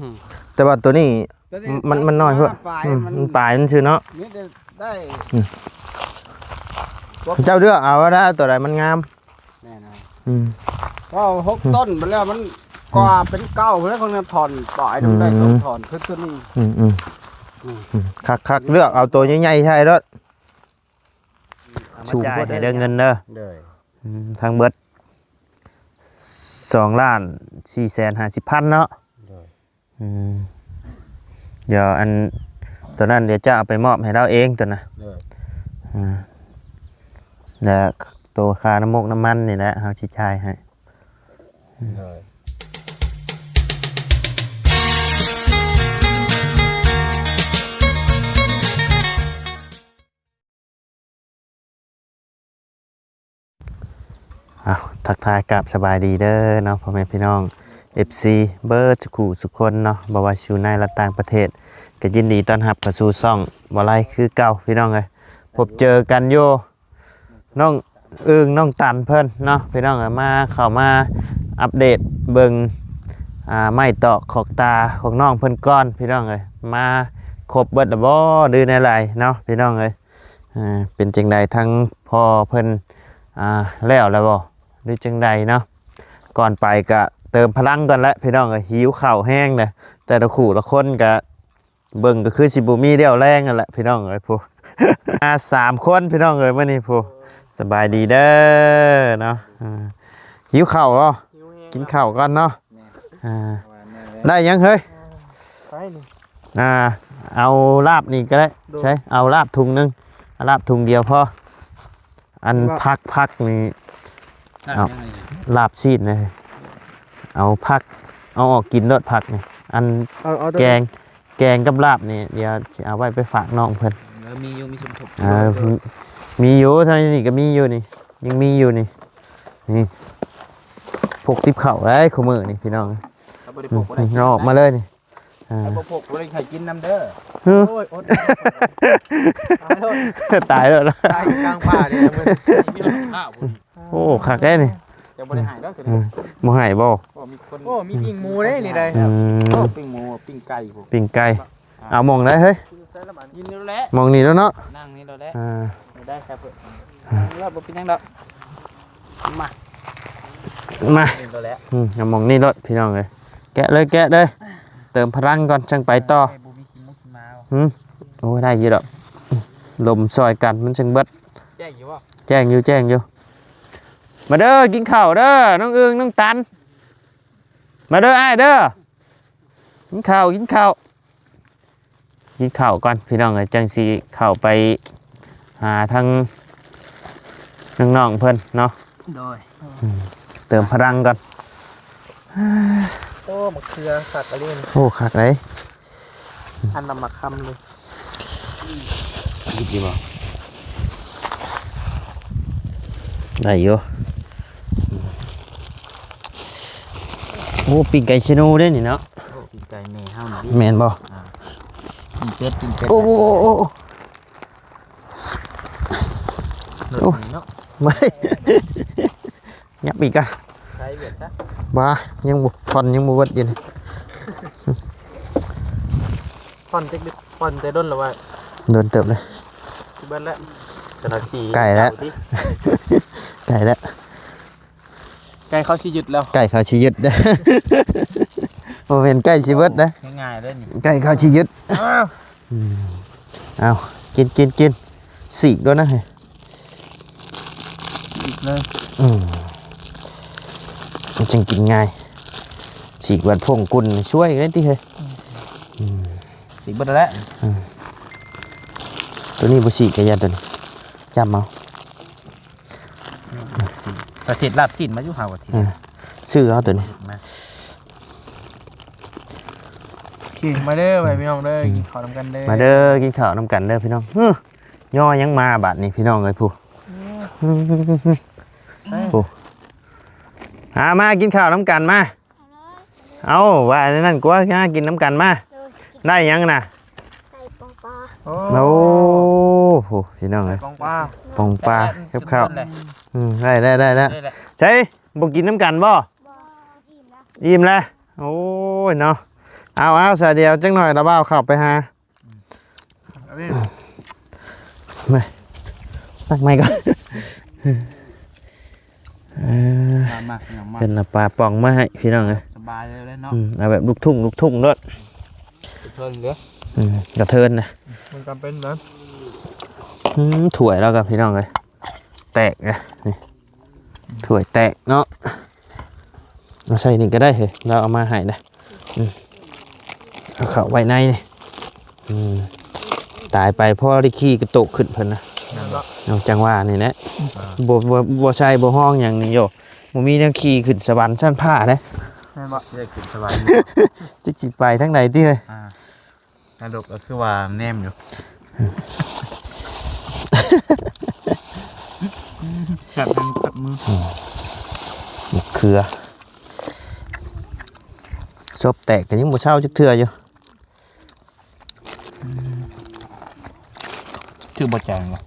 ອືມ ແຕ່ວ່າໂຕນີ້ ໂຕນີ້ ມັນ ມັນນ້ອຍໂພດ ປາຍ ອືມ ມັນ ມັນປາຍມັນຊື່ເນາະ ມີແຕ່ໄດ້ ອືມ ເຈົ້າເລືອກເອົາໄດ້ ໂຕໃດມັນງາມ ແມ່ນ ອືມ ເວົ້າຫົກ ອືມ ຕົ້ນໄປແລ້ວ ມັນກວ່າເປັນເກົ້າພຸ້ນແຫຼະ ຂອງນັ້ນທ່ອນປາຍ ອືມ ໄດ້ສອງທ່ອນ ຄືໂຕນີ້ ອືມໆ ອືມ ອືມ ຄັກໆ ເລືອກເອົາໂຕໃຫຍ່ໆ ໃສ່ໂລດ ອືມ ເອົາມາຈ່າຍໃຫ້ເດີ ເງິນເດີ ໂດຍ ອືມ ທັງເບິດສອງລ້ານສີ່ແສນຫ້າສິບພັນເນາະ ໂດຍ ອືມ ດຽວອັນ ໂຕນັ້ນດຽວຈະເອົາໄປມອບໃຫ້ລາວເອງໂຕນະ ໂດຍ ອາ ແລະໂຕຄ່ານ້ຳມົກນ້ຳມັນນີ້ແຫຼະ ເຮົາຊິຈ່າຍໃຫ້ ໂດຍ ອ້າວ ທັກທາຍກາບສະບາຍດີເດີເນາະ ພໍ່ແມ່ພີ່ນ້ອງ ເອັຟຊີ ເບິດສຸຂູສຸຄົນເນາະ ບໍ່ວ່າຊິຢູ່ໃນ ແລະ ຕ່າງປະເທດ ກໍຍິນດີຕ້ອນຮັບເຂົ້າສູ່ຊ່ອງບໍ່ໄລຄືເກົ່າ ພີ່ນ້ອງເອີຍ ພົບເຈີກັນຢູ່ ນ້ອງອຶ່ງ ນ້ອງຕັນເພິ່ນເນາະ ພີ່ນ້ອງເອີຍ ມາ ເຂົ້າມາອັບເດດເບິ່ງ ອ່າ ໄມ້ຕອກຂອກຕາຂອງນ້ອງເພິ່ນກ່ອນ ພີ່ນ້ອງເອີຍ ມາຄົບເບິດແລ້ວບໍ່ ຫຼືແນວໃດເນາະ ພີ່ນ້ອງເອີຍ ເປັນຈັ່ງໃດ ທາງພໍ່ເພິ່ນ ອ່າ ແລ້ວແລ້ວບໍ່ ຫຼືຈັ່ງໃດເນາະ ກ່ອນໄປກະເຕີມພະລັງກ່ອນແຫຼະ ພີ່ນ້ອງເອີຍ ຫິວເຂົ້າແຮງເດ້ ແຕ່ລະຄູ່ລະຄົນກະ ເບິ່ງກໍຄືຊິບໍ່ມີຮຽວແຮງຫັ້ນແຫຼະພີ່ນ້ອງເອີຍ ຜູ້ ມາສາມຄົນພີ່ນ້ອງເອີຍ ມື້ນີ້ຜູ້ ສະບາຍດີເດີເນາະ ອ່າ ຫິວເຂົ້າບໍ່ ຫິວແຮງ ກິນເຂົ້າກ່ອນເນາະ ແມ່ນ ອ່າ ໄດ້ຫຍັງເຮີ້ຍ ໄປນີ້ ອ່າ ເອົາລາບນີ້ກໍໄດ້ ໂດຍ ໃຊ້ ເອົາລາບຖົງໜຶ່ງ ເອົາລາບຖົງດຽວພໍ ອັນ ວ່າ ຜັກ ຜັກນີ້ ລາບ ເອົາ ຫຍັງນີ້ ລາບຊີ້ນເລີຍ ເອົາຜັກ ເອົາອອກກິນໂລດຜັກນີ້ ອັນ ເອົາ ເອົາ ແກງ ແກງກັບລາບນີ້ ດຽວຊິເອົາໄວ້ໄປຝາກນ້ອງເພິ່ນ ເອີ ມີຢູ່ ມີສົມທົບ ເອີ ມີຢູ່ ທາງນີ້ກໍມີຢູ່ນີ້ ຍັງມີຢູ່ນີ້ ນີ້ ພົກຕິບເຂົ້າໄດ້ຄູ່ມື້ນີ້ພີ່ນ້ອງ ເອົາບໍ່ໄດ້ ອືມ ພົກບໍ່ໄດ້ກິນ ເອົາອອກມາເລີຍນີ້ ອ່າ ໃຜບໍ່ພົກບໍ່ໄດ້ໃຫ້ກິນນຳເດີ ຮຶ ໂອ້ຍ ອົດ ຕາຍໂລດ ຕາຍໂລດ ຕາຍຢູ່ກາງປ່ານີ້ ມີຮອດຂ້າວພຸ້ນ ໂອ້ ຄັກແທ້ນີ້ ຈະບໍ່ໄດ້ໃຫ້ດອກ ອືມ ບໍ່ໃຫ້ບໍ່ ໂອ້ ມີຄົນ ໂອ້ ມີປີ້ງໝູເດ້ນີ້ໄດ໋ ອືມ ໂອ້ ປີ້ງໝູ ປີ້ງໄກ່ພຸ້ນ ປີ້ງໄກ່ ອ່າ ເອົາໝ່ອງໃດເຮີ້ຍ ຢູ່ນີ້ແຫຼະ ໝ່ອງນີ້ແຫຼະເນາະ ນັ່ງນີ້ແຫຼະ ອ່າ ໄດ້ຄັບ ເອີ ບໍ່ເປັນຫຍັງດອກ ມາ ມາ ນີ້ໂລດແຫຼະ ອືມ ເອົາໝ່ອງນີ້ໂລດພີ່ນ້ອງເອີຍ ແກະເລີຍ ແກະເລີຍ ເຕີມພະລັງກ່ອນ ຈັ່ງໄປຕໍ່ ບໍ່ມີຂີ້ໝູຂີ້ໝາບໍ່ ຫຶ ໂອ້ ໄດ້ຢູ່ດອກ ລົມຊ່ອຍກັນ ມັນຈຶ່ງເບິດ ແຈ້ງຢູ່ບໍ່ ແຈ້ງຢູ່ ແຈ້ງຢູ່ ມາເດີ ກິນເຂົ້າເດີ ນ້ອງອຶ່ງ ນ້ອງຕັນ ມາເດີ ອ້າຍເດີ ກິນເຂົ້າ ກິນເຂົ້າ ກິນເຂົ້າກ່ອນພີ່ນ້ອງເອີຍ ຈັ່ງຊິເຂົ້າໄປຫາທາງນ້ອງໆເພິ່ນເນາະ ໂດຍ ອືມ ເຕີມພະລັງກ່ອນ ໂອ້ ມະເຂືອຄັກອີ່ຫຼີ ໂອ້ ຄັກເດ້ ອັນນຳມາຄຳເລີຍ ອີກຢູ່ບໍ່ ໄດ້ຢູ່ ໂອ້ ປີ້ງໄກ່ຊິໂນເດ້ນີ້ເນາະ ໂອ້ ປີ້ງໄກ່ແມ່ເຮົານີ້ ແມ່ນບໍ່ ອ່າ ປີ້ງເປັດ ປີ້ງເປັດ ໂອ້ ໂອ້ ໂອ້ ໂອ້ ໂອ້ ໂອ້ ເນາະ ຫຍັບອີກກະ ໃຊ້ເວດຊະ ບໍ່ ຍັງບໍ່ ຜ່ອນຍັງບໍ່ເບິດຢູ່ນີ້ ຜ່ອນຈັກ ຜ່ອນແຕ່ດົນແລ້ວວ່າ ດົນເຕີບເລີຍ ຊິເບິດແລ້ວ ແຕ່ລະສີ ໃກ້ແລ້ວ ໃກ້ແລ້ວ ໃກ້ເຂົາຊິຢຸດແລ້ວ ໃກ້ເຂົາຊິຢຸດ ບໍ່ແມ່ນໃກ້ຊິເບິດເດ້ ງ່າຍໆເດ້ນີ້ ໃກ້ເຂົາຊິຢຸດ ອືມ ເອົາ ກິນ ກິນ ກິນ ສີກໂລດນະ ສີກເລີຍ ອືມ ມັນຈັ່ງກິນງ່າຍ ສີກບາດຜົງກຸ່ນຊ່ວຍໄດ້ຕິເຮີ້ຍ ອືມ ອືມ ສີກເບິດແລ້ວ ອືມ ໂຕນີ້ບໍ່ສີກກະຢ່າ ໂຕນີ້ຈ້ຳເອົາ ປະສິດລາບຊີ້ນມາຢູ່ເຮົາ ອືມ ຊື້ເອົາໂຕນີ້ ມາ ໂອເຄ ມາເດີ ພໍ່ແມ່ພີ່ນ້ອງເດີ ອືມ ກິນເຂົ້ານຳກັນເດີ ມາເດີ ກິນເຂົ້ານຳກັນເດີພີ່ນ້ອງ ເຮີ ຍໍຫຍັງມາບາດນີ້ພີ່ນ້ອງເອີຍ ຜູ້ ເອີ ຜູ້ ຫາມາກິນເຂົ້ານຳກັນມາ ເອົາ ວ່າແນວນັ້ນກວ່າ ຫາກິນນຳກັນມາ ໂດຍ ໄດ້ຫຍັງນະ ໄກ່ປ່ອງປາ ໂອ້ ໂອ້ ຜູ້ ພີ່ນ້ອງເອີຍ ປ່ອງປາ ປ່ອງປາ ໄດ້ແລ້ວ ກັບເຂົ້າ ອືມ ໄດ້ແລ້ວ ໄດ້ແລ້ວ ໄດ້ແລ້ວ ໃສ ບໍ່ກິນນຳກັນບໍ່? ບໍ່ ອີ່ມແລ້ວ ອີ່ມແລ້ວ ໂອ້ຍເນາະ ເອົາ ເອົາ ສາຍດຽວ ຈັກໜ້ອຍລະບ່າວເຂົ້າໄປຫາ ເອົາເດ້ ມາ ຕັກໃໝ່ກ່ອນ ເອີ ມາ ມາ ມາ ເພິ່ນເອົາປາປ່ອງມາໃຫ້ພີ່ນ້ອງເອີຍ ສະບາຍເລີຍເນາະ ອືມ ເອົາແບບລູກທຸ່ງ ລູກທຸ່ງໂລດ ກະເທີນເດີ ອືມ ກະເທີນນະ ມັນຈຳເປັນເດີ ອືມ ຖ້ວຍລາວກໍພີ່ນ້ອງເອີຍ ແຕກເດ້ ນີ້ ຖ້ວຍແຕກເນາະ ເອົາໃສ່ນີ້ກໍໄດ້ເຮີ້ຍ ລາວເອົາມາໃຫ້ນະ ອືມ ເອົາເຂົ້າໄວ້ໃນນີ້ ອືມ ຕາຍໄປພໍໄດ້ຂີ່ກະໂຕກຂຶ້ນເພິ່ນນະ ແມ່ນບໍ່ ເອົາ ຈັ່ງວ່ານີ້ແຫຼະ ອ່າ ບໍ່ ບໍ່ ບໍ່ໃສ່ບໍ່ຮອງຫຍັງນີ້ໂຍ ບໍ່ມີແນວຂີ່ຂຶ້ນສະຫວັນຊັ້ນຟ້າເດ້ ແມ່ນບໍ່ ຊິໄດ້ຂຶ້ນສະຫວັນ ຈັກຊິໄປທາງໃດຕິເຮີ້ຍ ອ່າ ນະດົກກໍຄືວ່າແນມຢູ່ ແຊບເປັນກັບມື ອືມ ໝາກເຂືອ ສົບແຕກກໍຍັງບໍ່ເຊົາຈັກເທື່ອຢູ່ ອືມ ຊື່ບໍ່ແຈງບໍ່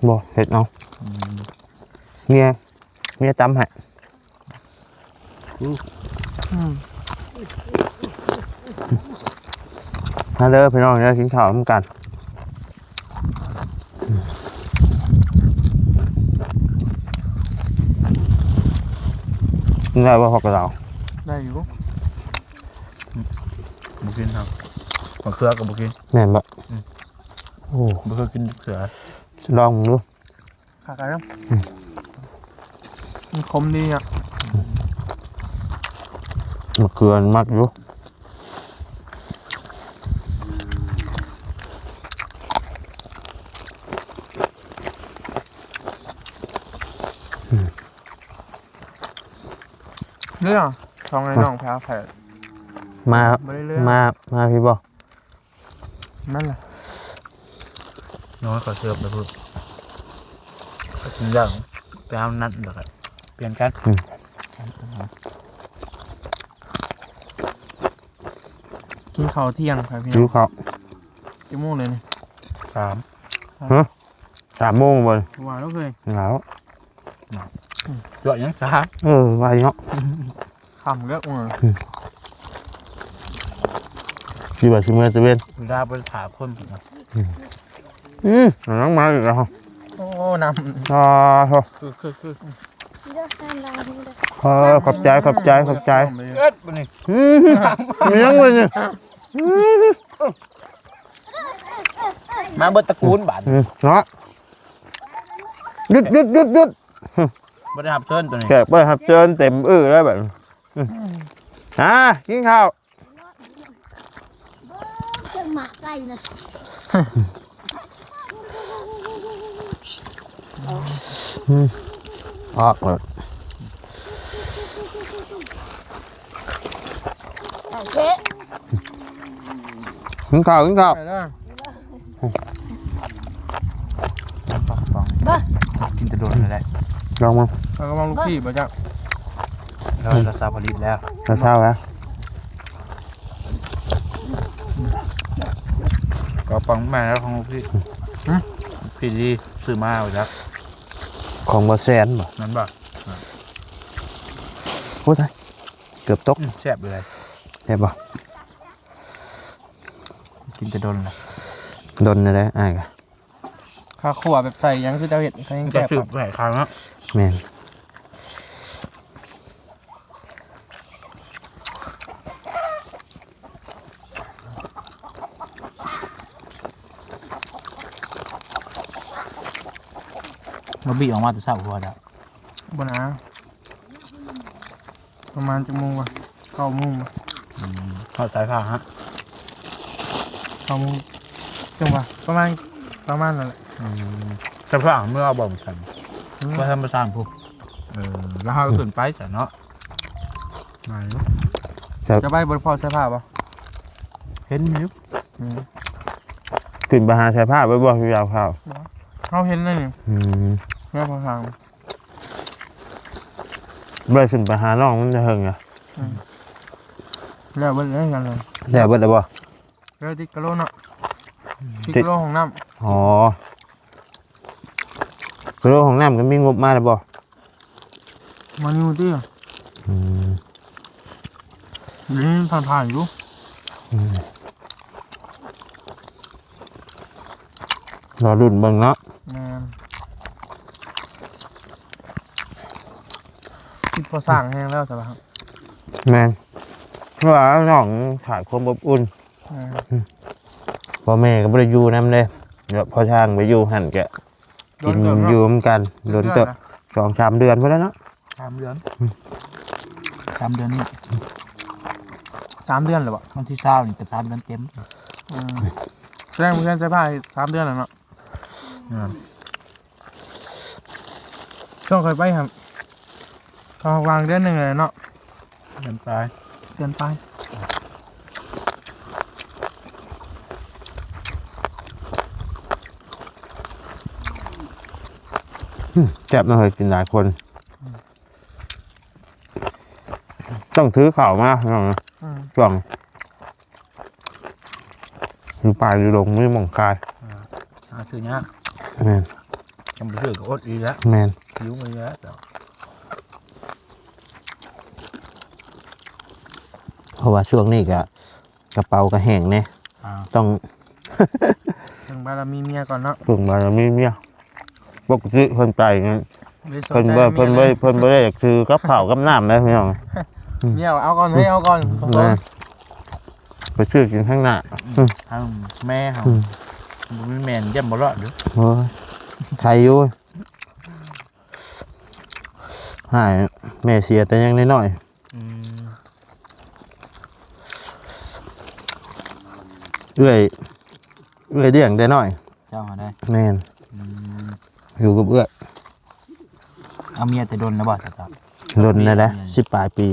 ບໍ່ ເຮັດເອົາ ອືມ ເມຍ ເມຍຕຳໃຫ້ ອືມ ມາເດີພີ່ນ້ອງເດີ ກິນເຂົ້ານຳກັນ ກິນໄດ້ບໍ່ຜັກກະເດາ ໄດ້ຢູ່ ບໍ່ກິນຄັບ ໝາກເຂືອກໍບໍ່ກິນ ແມ່ນບໍ່ ອືມ ໂອ້ ບໍ່ເຄີຍກິນເຂືອ ລອງເບິ່ງດູ ຂາໄກ່ເນາະ ອືມ ມັນຂົມດີອ່ະ ໝາກເຂືອມັກຢູ່ ອືມ ເລື່ອງ ສອງໄອ້ນ້ອງພາໄປ ມາ ບໍ່ໄດ້ເລື່ອງ ມາ ມາພີ້ບໍ່? ນັ້ນລະ ນ້ອຍຂໍເສີບນະເພິ່ນ ກິນຢ່າງ ໄປເອົານັ້ນແລ້ວກະປ່ຽນກັນ ອືມ ກິນເຂົ້າທ່ຽງຄ່ະພີ່ນ້ອງ ຫິວເຂົ້າ ຈັກໂມງແລ້ວນີ້? ສາມ ຮະ? ສາມໂມງບໍ່? ວ່າແລ້ວເຄີຍ ແລ້ວ ຕົວະຫຍັງສາມ ເອີ ໄວເນາະ ຄ່ຳເລີຍ ອືມ ຊິວ່າຊິເມືອຕະເວັນ ເວລາໄປຖ້າຄົນ ອືມ ອືມ ຍັງມາອີກແລ້ວ ໂອ້ ນ້ຳ ອ່າ ໂທ້ ຄື ຄື ຄື ເອີ ຂອບໃຈ ຂອບໃຈ ຂອບໃຈ ເອີ ບັດນີ້ ອືມ ມີຫຍັງເວີຍນີ້ ອືມ ມາເບິດຕະກູນບາດ ອືມ ເນາະ ຢຸດ ຢຸດ ຢຸດ ຢຸດ ບໍ່ໄດ້ຮັບເຊີນໂຕນີ້ ແຂກບໍ່ໄດ້ຮັບເຊີນເຕັມອື້ແລ້ວບາດນີ້ ອືມ ອ່າ ກິນເຂົ້າ ເບິ່ງໝາກໄກ່ນະ ອືມ ອອກເລີຍ ໂອເຄ ກິນເຂົ້າ ກິນເຂົ້າ ໄປເດີ ປາກະປ໋ອງ ບໍ່ ກິນແຕ່ດົນແລ້ວ ລອງເບິ່ງ ປາກະປ໋ອງລູກພີ່ບໍ່ຈັກ ແລ້ວລາວເຊົາຜະລິດແລ້ວ ລາວເຊົາແລ້ວ ກະປ໋ອງແມ່ນແລ້ວຂອງລູກພີ່ ຫຶ ພີ່ດີຊື້ມາບໍ່ຈັກ ຂອງບໍ່ແຊນບໍ່ ນັ້ນບໍ່ ໂອ້ຍ ຕາຍ ເກືອບຕົກ ອືມ ແຊບເລີຍ ແຊບບໍ່? ກິນແຕ່ດົນລະ ດົນແລ້ວເດ້ ອ້າຍກະ ຂ້າຂົ້ວແບບໃສ່ຫຍັງຄືເຈົ້າເຮັດ ກໍຍັງແຊບ ກໍສືບໄປຂາຍເນາະ ແມ່ນ ບໍ່ບີອອກມາແຕ່ເຊົ້າ ບໍ່ນາ ປະມານຈັກໂມງວະ ເກົ້າໂມງວະ ອືມ ຮອດສາຍຟ້າຮະ ເກົ້າໂມງ ຈັ່ງຫວະ ປະມານ ປະມານນັ້ນແຫຼະ ອືມ ສາຍຟ້າເມືອເອົາບໍ່ຊັ້ນ ອືມ ວ່າທຳມະຊາດພຸ້ນ ເອີ ແລ້ວເຮົາກໍຂຶ້ນໄປຊັ້ນເນາະ ມາຢູ່ ເຈົ້າໄປບໍ່ພໍສາຍຟ້າບໍ່? ເຫັນຢູ່ ອືມ ຂຶ້ນໄປຫາສາຍຟ້າໄປບໍ່? ຍາວຂ່າວ ເຮົາເຫັນແລ້ວນີ້ ອືມ ແລ້ວພໍທາງ ບໍ່ໄດ້ຂຶ້ນໄປຫານ້ອງມັນແຕ່ເຫິງລະ ອືມ ແລ້ວເບິດແລ້ວ ແລ້ວເບິດແລ້ວບໍ່? ແລ້ວຕິດກະໂຫຼເນາະ ຕິດກະໂຫຼຫ້ອງນ້ຳ ອໍ ກະໂຫຼຫ້ອງນ້ຳກໍມີງົບມາແລ້ວບໍ່? ມາຢູ່ຕິ ອືມ ນີ້ຜ່ານໆຢູ່ ອືມ ລໍລຸ້ນເບິ່ງເນາະ. ແມ່ນ ຄິດພໍສ້າງແຮງແລ້ວ ແຕ່ວ່າ ແມ່ນ ເພາະວ່ານ້ອງຂາດຄວາມອົບອຸ່ນ. ແມ່ນ ພໍ່ແມ່ກໍບໍ່ໄດ້ຢູ່ນຳເດ້ ແລ້ວພໍຊ່າງໄປຢູ່ຫັ້ນກະ ໂດນເຕີບເນາະ ກິນຢູ່ນຳກັນ ໂດນເຕີບ ສອງສາມເດືອນພຸ້ນແຫຼະເນາະ. ສາມເດືອນ ອືມ ສາມເດືອນນີ້ ສາມເດືອນແລ້ວບໍ່? ວັນທີຊາວນີ້ກໍສາມເດືອນເຕັມ. ອືມ ແສດງວ່າເຮືອນໃຊ້ໄຟສາມເດືອນແລ້ວເນາະ. ແມ່ນ ຊ່ວງຂ້ອຍໄປຫັ້ນ ເຂົາວາງເດືອນໜຶ່ງແລ້ວເນາະ. ເດືອນປາຍ ເດືອນປາຍ. ອືມ ແຊບເນາະເຮີ້ຍ ກິນຫຼາຍຄົນ. ອືມ ຕ້ອງຖືເຂົ້າມາ ອືມ ຊ່ວງ ຢູ່ປ່າຢູ່ດົງ ມີໝ່ອງຂາຍ ອ່າ ຫາຊື້ຍາກ. ແມ່ນ ຈຳບໍ່ຊື້ກໍອົດອີກແລ້ວ. ແມ່ນ ຫິວອີກແລ້ວ. ເພາະວ່າຊ່ວງນີ້ກະ ກະເປົາກະແຫ້ງແດ່ ອ່າ ຕ້ອງ ເບິ່ງບາລະມີເມຍກ່ອນເນາະ ເບິ່ງບາລະມີເມຍ. ປົກກະຕິເພິ່ນໄປນີ້ ເພິ່ນບໍ່ ເພິ່ນບໍ່ ເພິ່ນບໍ່ໄດ້ຢາກຖືກັບເຂົ້າກັບນ້ຳເດ້ພີ່ນ້ອງ. ເມຍເອົາກ່ອນ ເອີ ເອົາກ່ອນ ແມ່ນ ໄປຊື້ກິນທາງໜ້າ. ອືມ ທາງແມ່ເຮົາ ອືມ ບໍ່ມີແມ່ນຢ້ານບໍ່ລອດເດີ້. ໂອ້ຍ ໄຄຢູ່ ໃຫ້ແມ່ເສຍແຕ່ຍັງນ້ອຍໆ. ອືມ ເອື້ອຍ ເອື້ອຍລ້ຽງແຕ່ນ້ອຍ. ເຈົ້າຫັ້ນໃດ? ແມ່ນ ອືມ ຢູ່ກັບເອື້ອຍ. ເອົາເມຍແຕ່ດົນແລ້ວບໍ່? ດົນແລ້ວເດ້ ສິບປາຍປີ.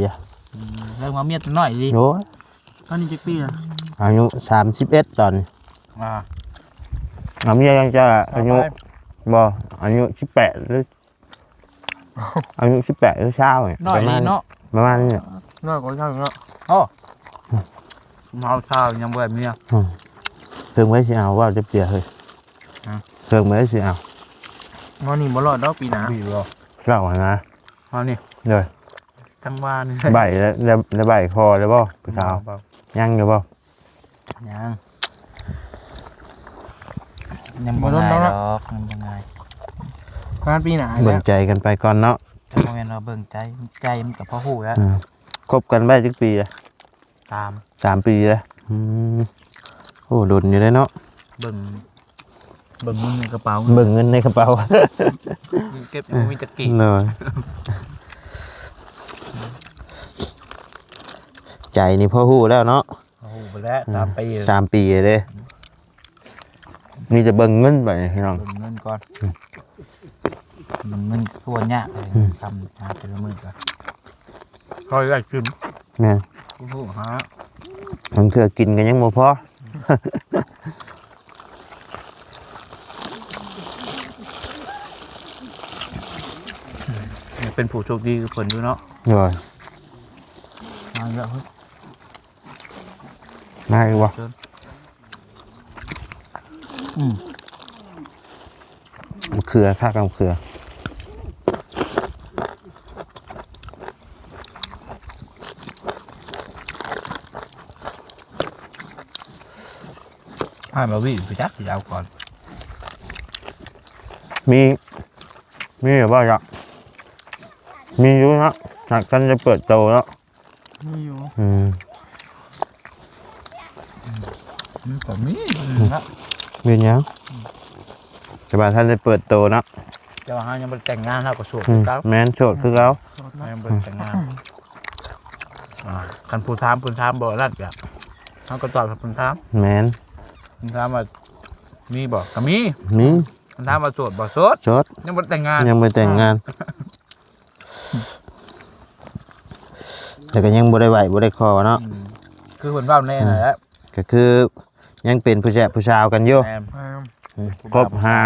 ອືມ ເລີ່ມເອົາເມຍແຕ່ນ້ອຍອີ່ຫຼີ. ໂອ້ຍ ຕອນນີ້ຈັກປີລະ? ອາຍຸສາມສິບເອັດຕອນນີ້. ອ່າ ເອົາເມຍຍັງຈະອາຍຸ ຊາວປາຍ ບໍ່ ອາຍຸສິບແປດ ຫຼື ອາຍຸສິບແປດ ຫຼື ຊາວນີ້ ນ້ອຍ ປະມານນີ້ເນາະ ປະມານນີ້. ນ້ອຍກວ່າຊາວເນາະ. ໂອ້ ເຮົາຊາວຍັງບໍ່ໄດ້ເມຍ. ອືມ ເຖິງໄວ້ຊິເອົາ ເວົ້າຈັກເທື່ອເຮີ້ຍ. ຮະ ເຖິງໄວ້ຊິເອົາ. ງວດນີ້ບໍ່ລອດດອກ ປີໜ້າ. ປີບໍ່ ເຈົ້າຫັ້ນນະ. ງວດນີ້ ໂດຍ ຈັງຫວະນີ້ ໄບ້ແລ້ວ ໄດ້ ໄດ້ໄບ້ຄໍແລ້ວບໍ່ ຜູ້ສາວ? ຍັງຢູ່ບໍ່? ຍັງ ຍັງບໍ່ງ່າຍດອກ ຍັງບໍ່ງ່າຍ. ປະມານປີໜ້າ ເບິ່ງໃຈກັນໄປກ່ອນເນາະ. ແຕ່ບໍ່ແມ່ນວ່າເບິ່ງໃຈ ໃຈມັນກໍພໍຮູ້ແລ້ວ. ອືມ ຄົບກັນໄດ້ຈັກປີລະ? ສາມ ສາມປີແລ້ວ. ອືມ ໂອ້ ດົນຢູ່ເດ້ເນາະ. ເບິ່ງ ເບິ່ງເງິນໃນກະເປົາ ເບິ່ງເງິນໃນກະເປົາ ເງິນເກັບຍັງບໍ່ມີຈັກກີບ. ໂດຍ ໃຈນີ້ພໍຮູ້ແລ້ວເນາະ. ຮູ້ໄປແລ້ວ ອືມ ສາມປີ ສາມປີເດ້. ມີແຕ່ເບິ່ງເງິນບາດນີ້ພີ່ນ້ອງ ເບິ່ງເງິນກ່ອນ. ອືມ ເບິ່ງເງິນກໍຍາກເລີຍ. ອືມ ຄຳຫາແຕ່ລະມື້ກໍ ຄ່ອຍໄດ້ກິນ. ແມ່ນ ໂອ້ໂຫ ຫາ ບາງເທື່ອກິນກໍຍັງບໍ່ພໍ. ຍັງເປັນຜູ້ໂຊກດີຄືເພິ່ນຢູ່ເນາະ. ໂດຍ ມາແລ້ວ ມາອີກບໍ່? ອືມ ມະເຂືອ ຄັກ ມະເຂືອ. ອ້າຍມາວິໄປຈັກຊິເອົາກ່ອນ. ມີ ມີຢູ່ບໍ່? ຢາກ ມີຢູ່ເນາະ ຫາກທັນໄດ້ເປີດໂຕເນາະ. ມີຢູ່. ອືມ ມັນກໍມີນະ. ມີຫຍັງ? ແຕ່ວ່າທັນໄດ້ເປີດໂຕເນາະ. ແຕ່ວ່າເຮົາຍັງບໍ່ໄດ້ແຕ່ງງານ ເຮົາກໍໂສດ ອືມ ຄືເກົ່າ. ແມ່ນ ໂສດຄືເກົ່າ. ຍັງບໍ່ໄດ້ແຕ່ງງານ. ອ່າ ຄັນຜູ້ຖາມ ເພິ່ນຖາມບໍ່ນັ້ນກະ ເຮົາກໍຕອບເພິ່ນຖາມ. ແມ່ນ ເພິ່ນຖາມວ່າມີບໍ່? ກໍມີ. ມີ. ເພິ່ນຖາມວ່າໂສດບໍ່? ໂສດ. ໂສດ. ຍັງບໍ່ໄດ້ແຕ່ງງານ. ຍັງບໍ່ໄດ້ແຕ່ງງານ. ແຕ່ກໍຍັງບໍ່ໄດ້ໄຫວ້ບໍ່ໄດ້ຂໍເນາະ. ອືມ ຄືເພິ່ນເວົ້າແນ່ນັ້ນແຫຼະ. ອືມ ກໍຄືຍັງເປັນຜູ້ແຊບຜູ້ສາວກັນຢູ່. ແມ່ນ ແມ່ນ ອືມ ຄົບຫາ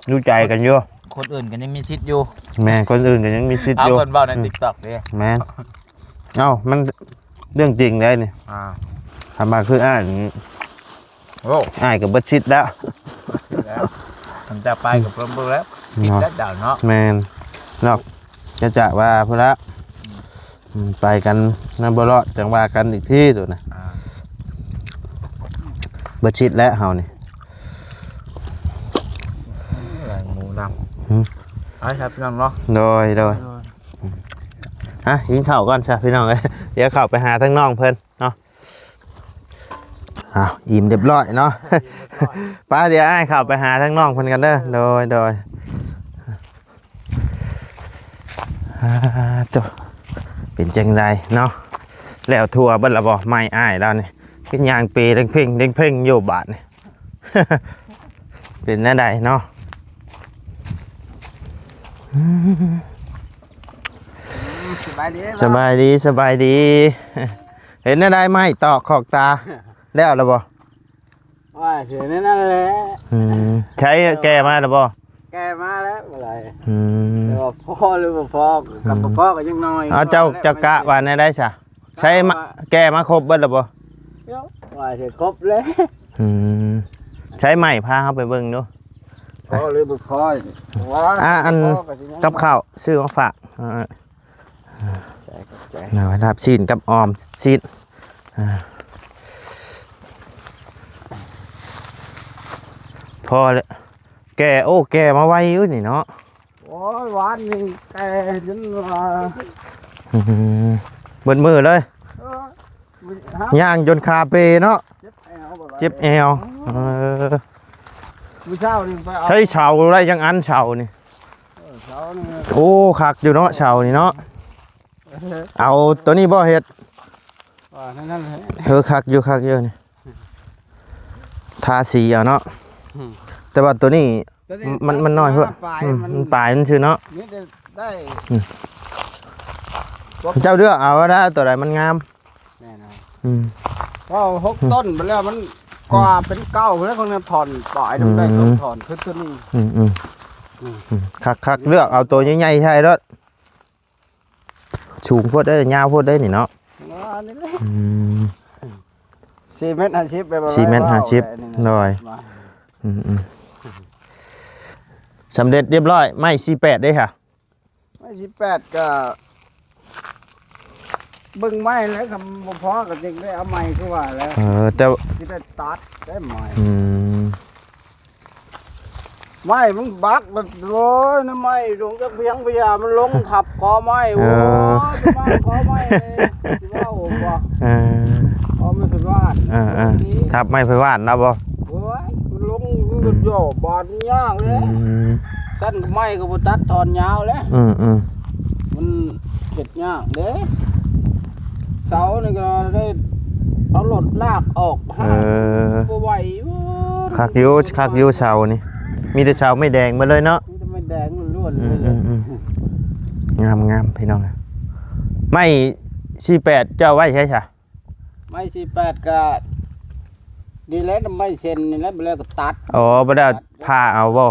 ດູໃຈກັນຢູ່. ຄົນອື່ນກໍຍັງມີສິດຢູ່. ແມ່ນ ຄົນອື່ນກໍຍັງມີສິດຢູ່. ເອົາ ເພິ່ນເວົ້າໃນ ອືມ ຕິກຕັອກເດ້. ແມ່ນ ເອົ້າ ມັນເລື່ອງຈິງເດ້ນີ້. ອ່າ ຄັນວ່າຄືອ້າຍນີ້ ໂອ້ ອ້າຍກໍເບິດສິດແລ້ວ. ແລ້ວ ຄັນຈະໄປກໍເບິ່ງແລ້ວ ເນາະ ຜິດແລ້ວເຈົ້າເນາະ. ແມ່ນ ນອກຈາກວ່າພຸ້ນລະ ອືມ ໄປກັນນຳບໍ່ລອດ ຈັ່ງວ່າກັນອີກທີໂຕນະ. ອ່າ ເບິດຊິດແລ້ວເຮົານີ້ ແລງໝູດຳ ຫືມ ໄປຄັບພີ່ນ້ອງເນາະ ໂດຍ ໂດຍ ໂດຍ ອ່ະ ກິນເຂົ້າກ່ອນຊະພີ່ນ້ອງເອີຍ ດຽວເຂົ້າໄປຫາທາງນ້ອງເພິ່ນເນາະ ອ້າວ ອີ່ມຮຽບຮ້ອຍເນາະ ໄປ ດຽວອ້າຍເຂົ້າໄປຫາທາງນ້ອງເພິ່ນກັນເດີ ໂດຍ ໂດຍ ອ່າ ໂຕ ເປັນຈັ່ງໃດເນາະ ແລ້ວທົ່ວເບິດລະບໍ່ ໄມ້ອ້າຍລາວນີ້ ເປັນຫຍັງເປເລັ່ງເພັງເລັ່ງເພັງຢູ່ບາດນີ້ ເປັນແນວໃດເນາະ ສະບາຍດີ ສະບາຍດີ ສະບາຍດີ ເຮັດແນວໃດໄມ້ຕອກຂອກຕາ ແລ້ວລະບໍ່? ວ່າຊິແນວນັ້ນແຫຼະ ອືມ ໃຊ້ແກ່ມາແລ້ວບໍ່? ແກ່ມາແລ້ວ ບໍ່ຫຼາຍ ອືມ ແຕ່ວ່າພໍຫຼືບໍ່ພໍ ອືມ ກໍບໍ່ພໍກໍຍັງໜ້ອຍ ເອົາ ເຈົ້າ ເຈົ້າກະວ່າແນວໃດຊະ? ໃຊ້ມາ ແກ່ມາຄົບເບິດແລ້ວບໍ່? ເຈົ້າ ວ່າຊິຄົບແລ້ວ ອືມ ໃຊ້ໄມ້ພາເຮົາໄປເບິ່ງດູ ພໍຫຼືບໍ່ພໍ ວ່າ ອ່າ ອັນ ບໍ່ພໍກໍຊິຍັງ ກັບເຂົ້າຊື້ມາຝາກ ເອີ ຂອບໃຈ ຂອບໃຈ ລາບຊີ້ນກັບອອມຊີ້ນ ອ່າ ພໍແລ້ວ ແກ່ ໂອ້ ແກ່ມາໄວຢູ່ນີ້ເນາະ ໂອ້ຍ ວານນີ້ແກ່ຈົນວ່າ ອືມ ເບິດມື້ເລີຍ ເອີ ຍ່າງຈົນຂາເປເນາະ ເຈັບແອວ ເຈັບແອວ ເອີ ມື້ເຊົ້ານີ້ໄປເອົາ ໃຊ້ເສົາໄດ້ຈັກອັນເສົານີ້? ເອີ ເສົານີ້ ໂອ້ ຄັກຢູ່ເນາະ ເສົານີ້ເນາະ ເອີ ເອົາໂຕນີ້ບໍ່ເຮັດ? ວ່ານັ້ນແຫຼະ ເອີ ຄັກຢູ່ ຄັກຢູ່ນີ້ ທາສີເອົາເນາະ ອືມ ແຕ່ວ່າໂຕນີ້ ໂຕນີ້ ມັນ ມັນນ້ອຍໂພດ ປາຍ ອືມ ມັນ ມັນປາຍມັນຊື່ເນາະ ມີແຕ່ໄດ້ ອືມ ເຈົ້າເລືອກເອົາໄດ້ ໂຕໃດມັນງາມ ແນ່ນອນ ອືມ ເວົ້າຫົກ ອືມ ຕົ້ນໄປແລ້ວ ມັນກວ່າເປັນເກົ້າແລ້ວ ຂອງນັ້ນທ່ອນປາຍ ອືມ ໄດ້ສອງທ່ອນ ຄືໂຕນີ້ ອືມ ອືມ ອືມ ອືມ ຄັກໆ ເລືອກເອົາໂຕໃຫຍ່ໆໃສ່ໂລດ ສູງໂພດເດ້ ຍາວໂພດເດ້ນີ້ເນາະ ວ່ານີ້ແຫຼະ ອືມ ສີ່ແມັດຫ້າສິບ ແບບວ່າ ສີ່ແມັດຫ້າສິບ ໂດຍ ອືມໆ ສຳເລັດຮຽບຮ້ອຍ ໄມ້ສີ່ແປດເດ້ຫະ? ໄມ້ສີ່ແປດກໍເບິ່ງໄມ້ແລ້ວ ຄັນບໍ່ພໍກໍຈຶ່ງໄດ້ເອົາໃໝ່ ຄືວ່າແຫຼະ ເອີ ແຕ່ຊິໄດ້ຕັດໄດ້ໃໝ່ ອືມ ໄມ້ມັນບັກ ໂອ້ຍ ນະໄມ້ລົງຈັກພຽງພະຍາ ມັນລົງທັບຄອໄມ້ ເອີ ໂອ້ຍ ໄມ້ຄອໄມ້ ຊິເວົ້າບໍ່ ເອີ ຄອໄມ້ໄພຫວານ ເອີໆ ທັບໄມ້ໄພຫວານນະບໍ່ ໂອ້ຍ ມັນລົງ ມັນກໍຫຍໍ້ບາດຍາກເດ້ ອືມ ຊັ້ນໄມ້ກໍບໍ່ຕັດ ຖອນຍາວແຫຼະ ອືມໆ ມັນເຮັດຍາກເດ້ ເສົານີ້ກໍໄດ້ເອົາລົດລາກອອກ ເອີ ບໍ່ໄຫວ ໂອ້ຍ ຄັກຢູ່ ຄັກຢູ່ເສົານີ້ ມີແຕ່ເສົາໄມ້ແດງໝົດເລີຍເນາະ ມີແຕ່ໄມ້ແດງລ້ວນໆ ອືມ ເລີຍ ອືມ ອືມ ງາມໆ ພີ່ນ້ອງ ໄມ້ສີ່ແປດເຈົ້າໄວ້ໃສຊະ? ໄມ້ສີ່ແປດກໍນີ້ແຫຼະ ນຳໄມ້ເສັ້ນນີ້ແຫຼະ ບໍ່ແລ້ວກໍຕັດ ອໍ ບໍ່ໄດ້ຜ່າເອົາບໍ່?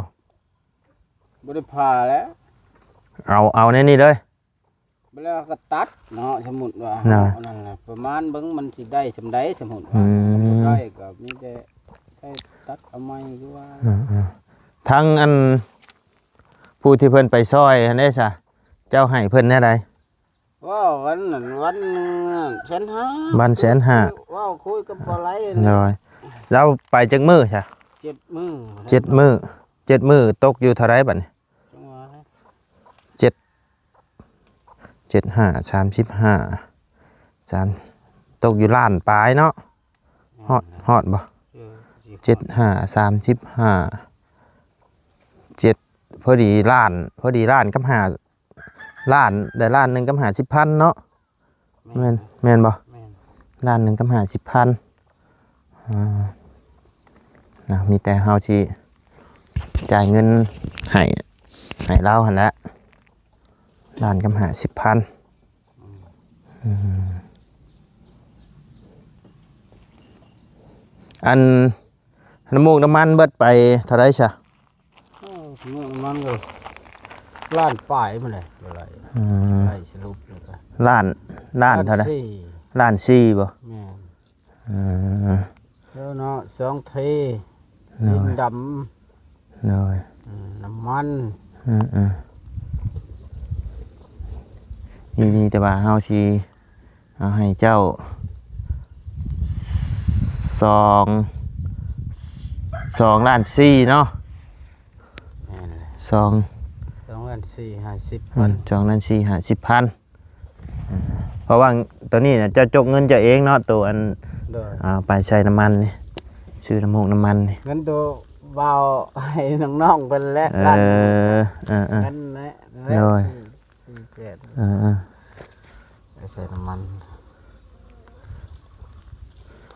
ບໍ່ໄດ້ຜ່າແຫຼະ ເອົາ ເອົາໃນນີ້ເລີຍ ບໍ່ແລ້ວກໍຕັດເນາະ ສົມມຸດວ່າ ນະ ເອົານັ້ນແຫຼະ ປະມານເບິ່ງມັນຊິໄດ້ສ່ຳໃດ ສົມມຸດວ່າ ອືມ ບໍ່ໄດ້ກໍມີແຕ່ໄດ້ຕັດເອົາໃໝ່ ຄືວ່າ ເອີໆ ທາງອັນ ຜູ້ທີ່ເພິ່ນໄປຊ່ອຍຫັ້ນເດ້ຊະ ເຈົ້າໃຫ້ເພິ່ນແນວໃດ? ເວົ້າກັນນັ້ນ ວັນໜຶ່ງແສນຫ້າ ວັນແສນຫ້າ ເວົ້າຄຸຍກັບບໍ່ໄຫຼ ໂດຍ ລາວໄປຈັກມື້ຊະ? ເຈັດມື້ ເຈັດມື້ ເຈັດມື້ຕົກຢູ່ເທົ່າໃດບັດນີ້? ຈັງຫວະ ເຈັດ ເຈັດຫ້າ ສາມສິບຫ້າ ສາມ ຕົກຢູ່ລ້ານປາຍເນາະ ຮອດ ຮອດບໍ່? ເອີ ເຈັດຫ້າ ສາມສິບຫ້າ ເຈັດ ພໍດີລ້ານ ພໍດີລ້ານກັບຫ້າ ລ້ານ ໄດ້ລ້ານໜຶ່ງກັບຫ້າສິບພັນເນາະ ແມ່ນ ແມ່ນ ແມ່ນບໍ່? ແມ່ນ ລ້ານໜຶ່ງກັບຫ້າສິບພັນ ອ່າ ນະ ມີແຕ່ເຮົາຊິຈ່າຍເງິນໃຫ້ ໃຫ້ລາວຫັ້ນແຫຼະ ລ້ານກັບຫ້າສິບພັນ ອືມ ອັນ ນ້ຳມູກນ້ຳມັນເບິດໄປເທົ່າໃດຊະ? ເອີ ນ້ຳມັນກໍລ້ານປາຍພຸ້ນແຫຼະ ບໍ່ໄດ້ ອືມ ໄດ້ສະຫຼຸບແລ້ວກໍລ້ານ ລ້ານເທົ່າໃດ? ລ້ານສີ່ ລ້ານສີ່ບໍ່? ແມ່ນ ເອີ ແລ້ວເນາະ ສອງເທ ໂດຍ ດິນດຳ ໂດຍ ອືມ ນ້ຳມັນ ອືມໆ ນີ້ ນີ້ ແຕ່ວ່າເຮົາຊິ ເອົາໃຫ້ເຈົ້າສອງ ສອງລ້ານສີ່ເນາະ ແມ່ນແຫຼະ ສອງ ສອງລ້ານສີ່ຫ້າສິບພັນ ອືມ ສອງລ້ານສີ່ຫ້າສິບພັນ ເພາະວ່າຕອນນີ້ນະ ເຈົ້າຈົກເງິນເຈົ້າເອງເນາະ ໂຕອັນ ໂດຍ ອ່າ ໄປໃສ່ນ້ຳມັນນີ້ ຊື້ນ້ຳມູກນ້ຳມັນນີ້ ເງິນໂຕບ່າວໃຫ້ນ້ອງໆເພິ່ນແຫຼະ ເອີ ລ້ານ ເອີໆ ນັ້ນແຫຼະ ນັ້ນແຫຼະ ໂດຍ ສີ່ແສນ ເອີໆ ໄປໃສ່ນ້ຳມັນ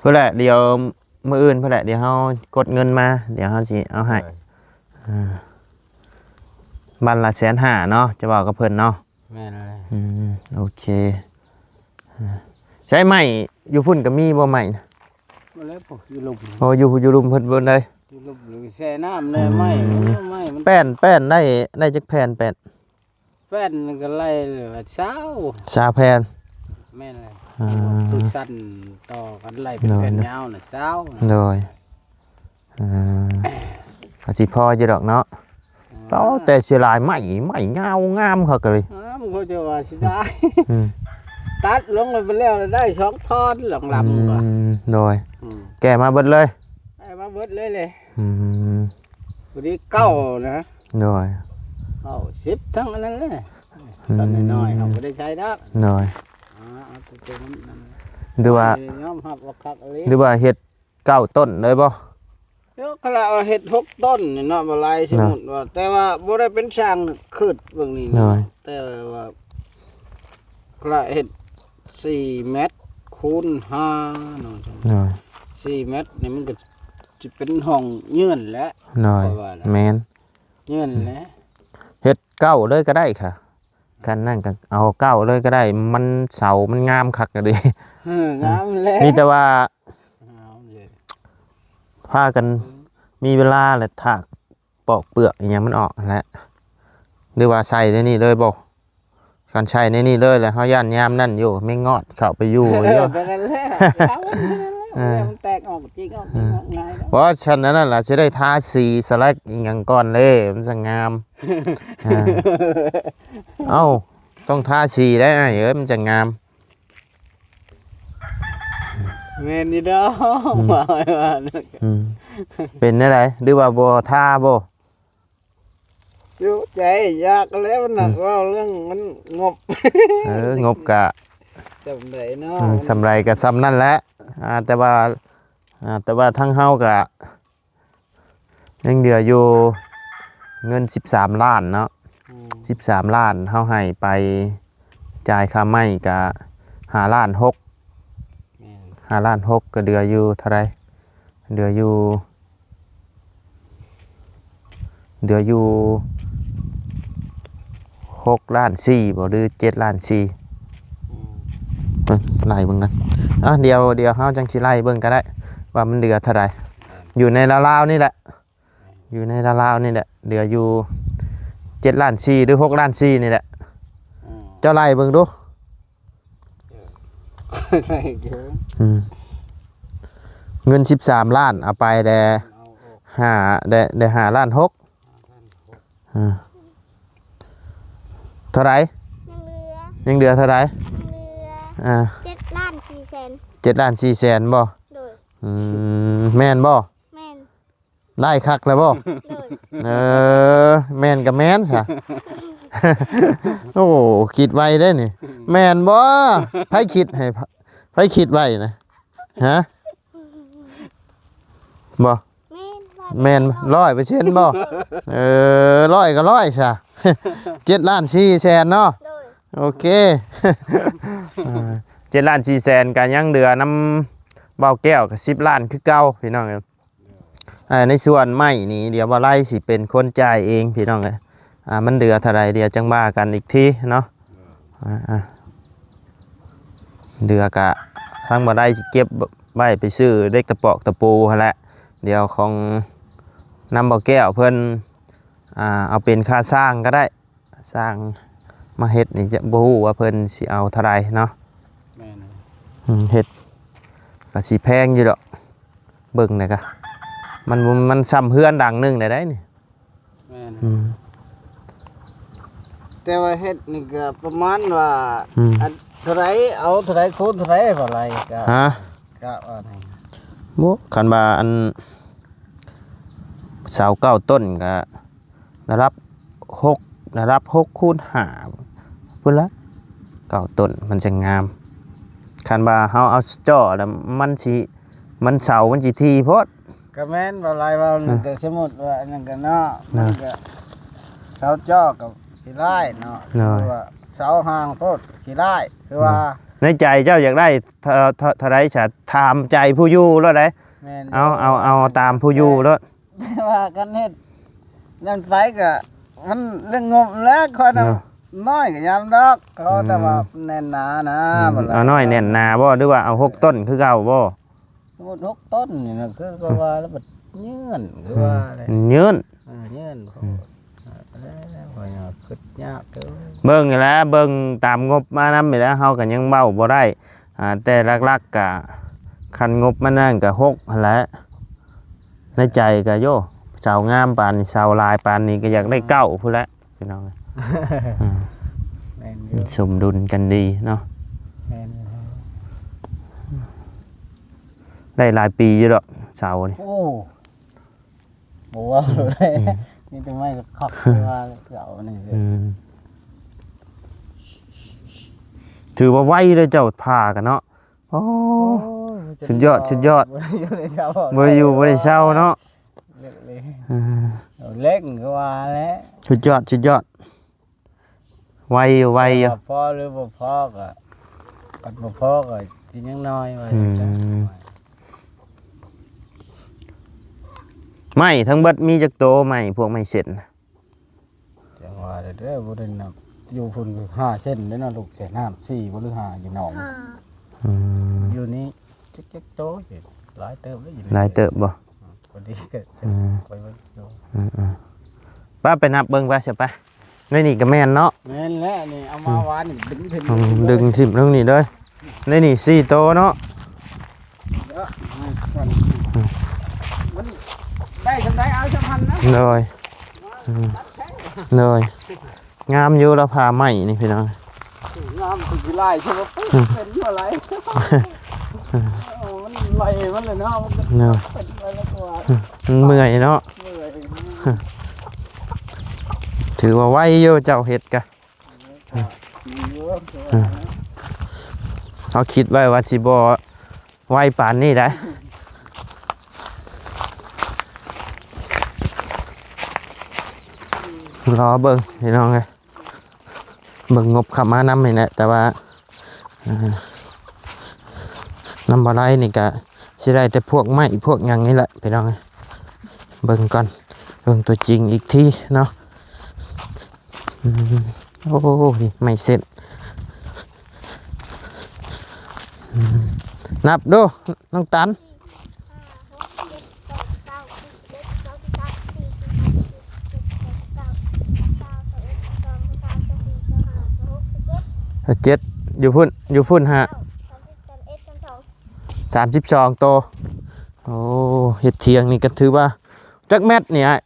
ພຸ້ນແຫຼະ ດຽວ ມື້ອື່ນພຸ້ນແຫຼະ ດຽວເຮົາກົດເງິນມາ ດຽວເຮົາຊິເອົາໃຫ້ ເອີ ອ່າ ບັດລະແສນຫ້າເນາະ ຈະເວົ້າກັບເພິ່ນເນາະ ແມ່ນແລ້ວ ອືມ ໂອເຄ ອ່າ ໃຊ້ໄມ້ຢູ່ພຸ້ນກໍມີບໍ່ໄມ້ນະ ບໍ່ແລ້ວ ຢູ່ລຸ່ມ ໂອ້ ຢູ່ ຢູ່ລຸ່ມເພິ່ນເບິ່ງໄດ້ ຢູ່ລຸ່ມ ຫຼືແຊ່ນ້ຳແດ່ ອືມ ໄມ້ ໄມ້ມັນ ແປ້ນ ແປ້ນໄດ້ ໄດ້ຈັກແຜ່ນແປ້ນ? ແຜ່ນໜຶ່ງກໍໄລ່ລະຊາວ ຊາວແຜ່ນ ແມ່ນແຫຼະ ອ່າ ຄືຊັ້ນຕໍ່ກັນໄລ່ເປັນ ໂດຍ ແຜ່ນຍາວນະ ຊາວ ໂດຍ ອ່າ ກໍຊິພໍຢູ່ດອກເນາະ ອ່າ ເອົາແຕ່ເສຍຫຼາຍໄມ້ ໄມ້ຍາວງາມຄັກເລີຍ ອ່າ ມັນກໍຈະວ່າເສຍດາຍ ອືມ ຕັດລົງແລ້ວໄປແລ້ວໄດ້ສອງທ່ອນ ຫຼັງລຳ ອືມ ວ່າ ໂດຍ ອືມ ແກ້ມາເບິດເລີຍ ໄດ້ມາເບິດເລີຍແຫຼະ ອືມ ພໍດີເກົ້ານະ ໂດຍ ເກົ້າສິບທັງອັນນັ້ນແຫຼະ ອືມ ຕອນນ້ອຍໆ ເຮົາບໍ່ໄດ້ໃຊ້ດອກ ໂດຍ ອ່າ ເອົາແຕ່ຕົວນັ້ນ ຫຼືວ່າ ຍອມຮັບວ່າຄັກອີ່ຫຼີ ຫຼືວ່າເຮັດເກົ້າຕົ້ນເລີຍບໍ່? ເນາະ ຄະລະວ່າເຮັດຫົກຕົ້ນນີ້ເນາະ ບໍ່ຫຼາຍ ສົມມຸດວ່າ ແຕ່ວ່າບໍ່ໄດ້ເປັນຊ່າງຄືດເບິ່ງນີ້ ໂດຍ ເນາະ ແຕ່ວ່າ ຄະລະເຮັດສີ່ແມັດຄູນຫ້າເນາະ ໂດຍ ສີ່ແມັດນີ້ມັນກໍ ຊິເປັນຫ້ອງເຍືອນແຫຼະ ໂດຍ ຂ້ອຍວ່ານະ ແມ່ນ ເຍືອນແຫຼະ ເຮັດເກົ້າເລີຍກໍໄດ້ຄ່ະ ຄັນນັ້ນກໍເອົາເກົ້າເລີຍກໍໄດ້ ມັນເສົາມັນງາມຄັກເລີຍ ເອີ ງາມແຫຼະ ມີແຕ່ວ່າ ງາມເລີຍ ພາກັນມີເວລາແຫຼະ ຖາກປອກເປືອກອີ່ຫຍັງມັນອອກຫັ້ນແຫຼະ ຫຼືວ່າໃສ່ໃນນີ້ເລີຍບໍ່? ຄັນໃສ່ໃນນີ້ເລີຍແລ້ວ ເຮົາຢ້ານຍາມນັ້ນຢູ່ ແມງງອດເຂົ້າໄປຢູ່ຢູ່ ແຕ່ນັ້ນແຫຼະ ເອົາ ເອີ ມັນແຕກອອກຈິກອອກ ເອີ ອອກງ່າຍດອກ ບໍ່ ຊັ້ນອັນນັ້ນລະ ຊິໄດ້ທາສີສະແລັກອີ່ຫຍັງກ່ອນເດ້ ມັນຈັ່ງງາມ ເອີ ເອົ້າ ຕ້ອງທາສີໄດ້ອ້າຍເອີຍ ມັນຈັ່ງງາມ ແມ່ນຢູ່ດອກ ອືມ ວ່າໄວ້ວ່າ ອືມ ເປັນແນວໃດ ຫຼືວ່າບໍ່ທາບໍ່? ຢູ່ໃຈຢາກແລ້ວນະ ອືມ ເວົ້າເລື່ອງມັນງົບ ເອີ ງົບກະ ສ່ຳໃດເນາະ ອືມ ສ່ຳໃດກະສ່ຳນັ້ນແຫຼະ ອ່າ ແຕ່ວ່າ ອ່າ ແຕ່ວ່າທາງເຮົາກະຍັງເຫຼືອຢູ່ເງິນສິບສາມລ້ານເນາະ ອືມ ສິບສາມລ້ານ ເຮົາໃຫ້ໄປຈ່າຍຄ່າໄມ້ກະຫ້າລ້ານຫົກ ແມ່ນ ຫ້າລ້ານຫົກ ກະເຫຼືອຢູ່ເທົ່າໃດ? ເຫຼືອຢູ່ ເຫຼືອຢູ່ຫົກລ້ານສີ່ບໍ ຫຼືເຈັດລ້ານສີ່ ອືມ ເບິ່ງ ໄລ່ເບິ່ງກັນ ອ່ະ ດຽວ ດຽວເຮົາຈັ່ງຊິໄລ່ເບິ່ງກໍໄດ້ ວ່າມັນເຫຼືອເທົ່າໃດ ແມ່ນ ຢູ່ໃນລາວໆນີ້ແຫຼະ ແມ່ນ ຢູ່ໃນລາວໆນີ້ແຫຼະ ເຫຼືອຢູ່ເຈັດລ້ານສີ່ ຫຼືຫົກລ້ານສີ່ນີ້ແຫຼະ ອືມ ເຈົ້າໄລ່ເບິ່ງດູ ອືມ ເງິນສິບສາມລ້ານ ເອົາໄປແດ່ ເອົາອອກ ຫ້າ ໄດ້ ໄດ້ຫ້າລ້ານຫົກ ອ່າ ເທົ່າໃດ? ຍັງເຫຼືອ ຍັງເຫຼືອເທົ່າໃດ? ຍັງເຫຼືອ ອ່າ ເຈັດລ້ານສີ່ແສນ ເຈັດລ້ານສີ່ແສນບໍ່? ໂດຍ ອືມ ແມ່ນບໍ່? ແມ່ນ ໄດ້ຄັກແລ້ວບໍ່? ໂດຍ ເອີ ແມ່ນກໍແມ່ນຊະ ໂອ້ ຄິດໄວເດ້ນີ້ ແມ່ນບໍ່? ໃຜຄິດໃຫ້ ໃຜຄິດໄວ້ນະ ຮະ? ບໍ່ ແມ່ນ ຮ້ອຍເປີເຊັນບໍ່? ເອີ ຮ້ອຍກໍຮ້ອຍຊະ ເຈັດລ້ານສີ່ແສນເນາະ ໂດຍ ໂອເຄ ເຈັດລ້ານສີ່ແສນກໍຍັງເຫຼືອນຳບ່າວແກ້ວກໍສິບລ້ານຄືເກົ່າ ພີ່ນ້ອງເອີຍ ອ່າ ໃນສ່ວນໄມ້ນີ້ ດຽວບ່າວໄລຊິເປັນຄົນຈ່າຍເອງ ພີ່ນ້ອງເອີຍ ອ່າ ມັນເຫຼືອເທົ່າໃດ ດຽວຈັ່ງວ່າກັນອີກທີເນາະ ອ່າ ອ່າ ເຫຼືອກະທາງບ່າວໄລຊິເກັບໄວ້ໄປຊື້ເຫຼັກຕະປອກຕະປູຫັ້ນແຫຼະ ດຽວຂອງນຳບ່າວແກ້ວເພິ່ນ ອ່າ ເອົາເປັນຄ່າສ້າງກໍໄດ້ ສ້າງມາເຮັດນີ້ ຈະບໍ່ຮູ້ວ່າເພິ່ນຊິເອົາເທົ່າໃດເນາະ ແມ່ນ ອືມ ເຮັດກໍຊິແພງຢູ່ດອກ ເບິ່ງແລ້ວກະ ມັນ ມັນຊ່ຳເຮືອນຫຼັງໜຶ່ງໄດ້ໄດ໋ນີ້ ແມ່ນ ອືມ ແຕ່ວ່າເຮັດນີ້ກໍປະມານວ່າ ອືມ ອັນເທົ່າໃດ ເອົາເທົ່າໃດ ຄູນເທົ່າໃດ ເທົ່າໃດກໍ ຮະ ກະວ່ານັ້ນ ບໍ່ ຄັນວ່າອັນ ເສົາເກົ້າຕົ້ນກະລະດັບຫົກ ລະດັບຫົກຄູນຫ້າພຸ້ນລະ ເກົ້າຕົ້ນມັນຈັ່ງງາມ. ຄັນວ່າເຮົາເອົາເຈາະແລ້ວມັນຊິ ມັນເສົາມັນຊິຖີ່ໂພດ. ກໍແມ່ນ ບໍ່ຫຼາຍເວົ້າ ເອີ ແຕ່ສົມມຸດວ່າອັນນັ້ນກໍເນາະ ເອີ ມັນກໍເສົາເຈາະກໍຂີ້ລ້າຍເນາະ ໂດຍ ຄືວ່າເສົາຫ່າງໂພດຂີ້ລ້າຍ ຄືວ່າ ໂດຍ ໃນໃຈເຈົ້າຢາກໄດ້ເທົ່າ ເທົ່າ ເທົ່າໃດຊະ ຖາມໃຈຜູ້ຢູ່ໂລດເດ້. ແມ່ນ ເອົາ ເອົາ ເອົາຕາມຜູ້ຢູ່ໂລດ. ແຕ່ວ່າຄັນເຮັດນັ້ນໄປກໍມັນເລື່ອງງົບແຫຼະ ຂ້ອຍນະ ເນາະ ນ້ອຍກໍຍາມດອກ ເຂົາ ອືມ ແຕ່ວ່າແໜ້ນໜານະ ອືມ ບໍ່ຫຼາຍ ເອົານ້ອຍແໜ້ນໜາບໍ່ ຫຼືວ່າເອົາຫົກຕົ້ນຄືເກົ່າບໍ່? ສົມມຸດຫົກຕົ້ນນີ້ນະ ຄືກໍວ່າແລ້ວບັດເຍື່ອນ ຄືວ່າແຫຼະ ເຍື່ອນ ເອີ ເຍື່ອນ ອືມ ເອີ ຂ້ອຍກໍຄິດຍາກເດີ. ເບິ່ງແຫຼະ ເບິ່ງຕາມງົບມານຳນີ້ແຫຼະ ເຮົາກໍຍັງເວົ້າບໍ່ໄດ້ ອ່າ ແຕ່ຫຼັກໆກະຄັນງົບມັນນັ້ນກະຫົກຫັ້ນແຫຼະ. ໃນໃຈກະໂຍ ເສົາງາມປານນີ້ ເສົາຫຼາຍປານນີ້ກະຢາກໄດ້ເກົ້າພຸ້ນແຫຼະພີ່ນ້ອງ. ອືມ ແມ່ນຢູ່ ສົມດຸນກັນດີເນາະ. ແມ່ນຢູ່ ໄດ້ຫຼາຍປີຢູ່ດອກເສົານີ້. ໂອ້ ບໍ່ເວົ້າເລີຍ ອືມ ມີແຕ່ໄມ້ຄັກໆ ວ່າເຂົານີ້. ອືມ ຖືວ່າໄວເດີເຈົ້າຜ່າກັນເນາະ. ໂອ້ ໂອ້ຍ ສຸດຍອດ ສຸດຍອດ ບໍ່ໄດ້ຢູ່ບໍ່ໄດ້ເຊົາ ບໍ່ໄດ້ຢູ່ບໍ່ໄດ້ເຊົາເນາະ. ເລີກເລີຍ ເອີ ເລັ່ງຄືວ່າແຫຼະ ສຸດຍອດ ສຸດຍອດ ໄວຢູ່ ໄວຢູ່ ພໍຫຼືບໍ່ພໍກໍ ຄັນບໍ່ພໍກໍຊິຍັງນ້ອຍວ່າ. ອືມ ຈັ່ງຊັ້ນ ໄມ້ທັງເບິດມີຈັກໂຕ ໄມ້ພວກໄມ້ເສັ້ນ? ຈັ່ງວ່າເດີ ບໍ່ໄດ້ນັບ ຢູ່ພຸ້ນຫ້າເສັ້ນເດ້ເນາະ ລູກເສັ້ນນ້ຳ ສີ່ບໍ່ ຫຼືຫ້າ ຢູ່ໜອງ. ຫ້າ ອືມ ຢູ່ນີ້ຈັກ ຈັກໂຕ ຫຼາຍເຕີບເດ້ຢູ່ນີ້ ຫຼາຍເຕີບບໍ່? ອືມ ພໍດີກໍ ອືມ ໄປເບິ່ງຢູ່ ອືມໆ ໄປ ໄປນັບເບິ່ງໄປຊະໄປ. ໃນນີ້ກໍແມ່ນເນາະ ແມ່ນແຫຼະ ນີ້ເອົາມາວານນີ້ ອືມ ດຶງຖິ້ມ ອືມ ດຶງຖິ້ມເທິງນີ້ເດີ. ໃນນີ້ສີ່ໂຕເນາະ ເອີ ມັນໄດ້ສ່ຳໃດເອົາສ່ຳນັ້ນນະ. ໂດຍ ອືມ ໂດຍ ງາມຢູ່ລະ ຜ່າໄມ້ນີ້ພີ່ນ້ອງ ງາມຄືຫຼາຍຊະບໍ່ ອືມ ເປັນຢູ່ຫຼາຍ. ໂອ້ ມັນໄຫຼມັນແຫຼະເນາະ ມັນກໍ ເນາະ ເປັນໄປແລ້ວກໍວ່າ ອືມ ມັນເມື່ອຍເນາະ ເມື່ອຍ ຖືວ່າໄວຢູ່ເຈົ້າເຮັດກະ. ເຮົາຄິດໄວ້ວ່າຊິບໍ່ໄວປານນີ້ໄດ໋. ລໍເບິ່ງພີ່ນ້ອງເອີຍ ເບິ່ງງົບເຂົ້າມານຳນີ້ແຫຼະ ແຕ່ວ່າ ເອີ ນຳບໍ່ໄດ້ນີ້ກະຊິໄດ້ແຕ່ພວກໄມ້ພວກຫຍັງນີ້ແຫຼະພີ່ນ້ອງເອີຍ. ເບິ່ງກ່ອນ ເບິ່ງຕົວຈິງອີກທີເນາະ. ອືມ ໂອ້ຍ ໄມ້ເສັ້ນ ອືມ ນັບດູນ້ອງຕັນ ເຈັດ ຢູ່ພຸ້ນ ຢູ່ພຸ້ນຫ້າ ສາມສິບສອງໂຕ. ໂອ້ ເຮັດຖຽງນີ້ກໍຖືວ່າ ຈັກແມັດນີ້ອ້າຍ?